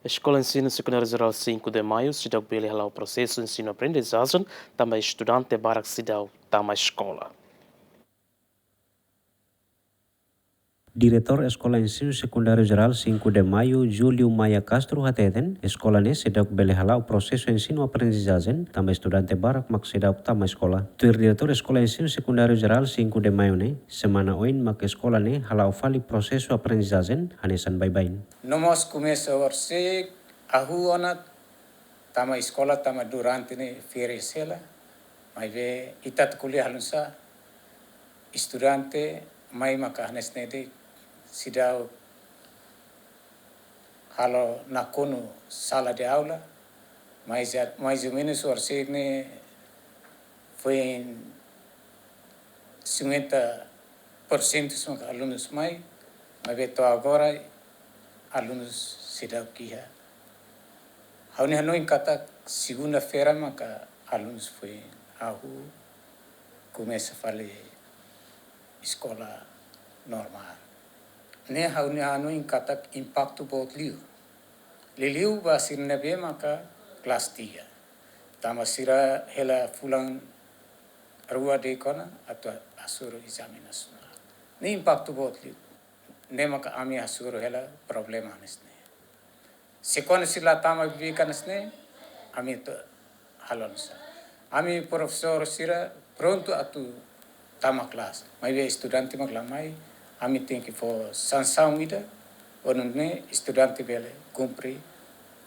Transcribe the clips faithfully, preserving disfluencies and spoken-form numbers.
Eskola Ensinu Sekundáriu Jerál Cinco de Maio seidauk bele hala'o prosesu ensinu-aprendizajen, tanba estudante barak seidauk tama eskola. Diretór Eskola Ensinu Sekundáriu Jerál Cinco de Maio, Júlio Maia Castro, hateten, eskola ne'e seidauk bele hala'o prosesu ensinu-aprendizajen, tanba estudante barak mak seidauk tama eskola. Tuir Diretór Eskola Ensinu Sekundáriu Jerál Cinco de Maio ne'e, semana oin mak eskola ne'e hala'o fali prosesu aprendizajen hanesan baibain. No mós komesa horisehik, hahú ona tama eskola, tanba durante ne'e férias hela, maibé ita atu ko'alia halo nu'usá, estudante mai maka hanesan ne'e de'it, seidauk halo nakonu sala de aula, mais, mais ou menus horisehik ne'e foin cinquenta por cento maka alunus mai, maibé to'o agora alunus seidauk iha. Ha'u-nia hanoin katak segunda-feira maka alunus foin hahú komesa fali eskola normál. Ne'e ha'u-nia hanoin katak impaktu boot liu. Liuliu ba sira ne'ebé maka kelas tiga. Tanba sira hela fulan rua de'it ona atu hasoru ezame nasionál. Ne'e impaktu boot liu. Ne'e maka ami hasoru hela problema hanesan ne'e. Se kuandu sira la tama bibi hanesan ne'e, ami atu halo nu'usá. Ami profesór sira prontu atu tama kelas. Maibé estudante mak la mai, ami tenke fó sansaun ida, hodi nune'e estudante bele kumpre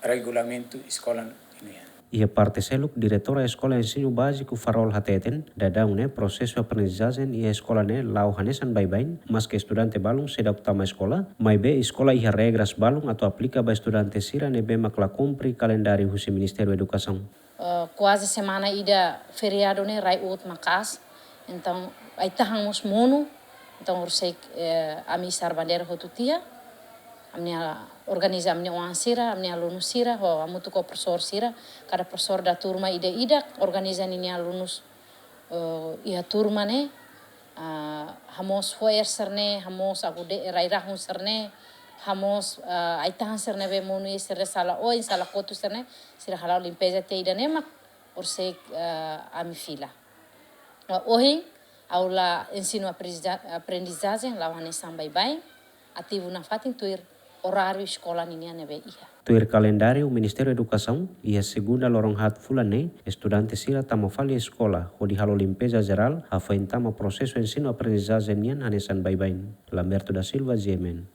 regulamentu eskola nian. Iha parte seluk, Diretora Eskola Ensinu Báziku Farol hateten, daudaun ne'e prosesu aprendizajen iha eskola ne'e la'o hanesan baibain, maske estudante balun seidauk tama eskola, maibé eskola iha regras balun atu aplika ba estudante sira ne'ebé mak la kumpre kalendáriu husi Ministériu Edukasaun. Eh, kuaze semana ida feriadu ne'e rai-uut maka'as. Entaun, ai-tahan mós monu. Entaun, horisehik, eh, ami sar bandeira hotu tiha. Ami-nia organiza ami-nia oan sira, ami-nia alunu sira, ho hamutuk ho profesór sira. Kada profesór da turma ida-idak, organiza ninia alunus, eh, iha turma ne'e. Ah, hamoos fo'er sira-ne'e, hamoos agudee rai-rahun sira-ne'e, hamoos, ah, ai-tahan sira ne'ebé monu iha sira sala oin, sala kotuk sira-ne'e, sira hala'o limpeza tiha ida-ne'e mak horisehik, eh, ami fila. Eh, ohin, aula ensinu aprendiza-, aprendizajen la'o hanesan baibain, ativu nafatin tuir oráriu eskola ninian ne'ebé iha. Tuir kalendáriu Ministériu Edukasaun, iha segunda loron haat fulan ne'e, estudante sira tama fali eskola, hodi halo limpeza jerál, hafoin tama prosesu ensinu aprendizajen nian hanesan baibain. Lamberto da Silva, G M N.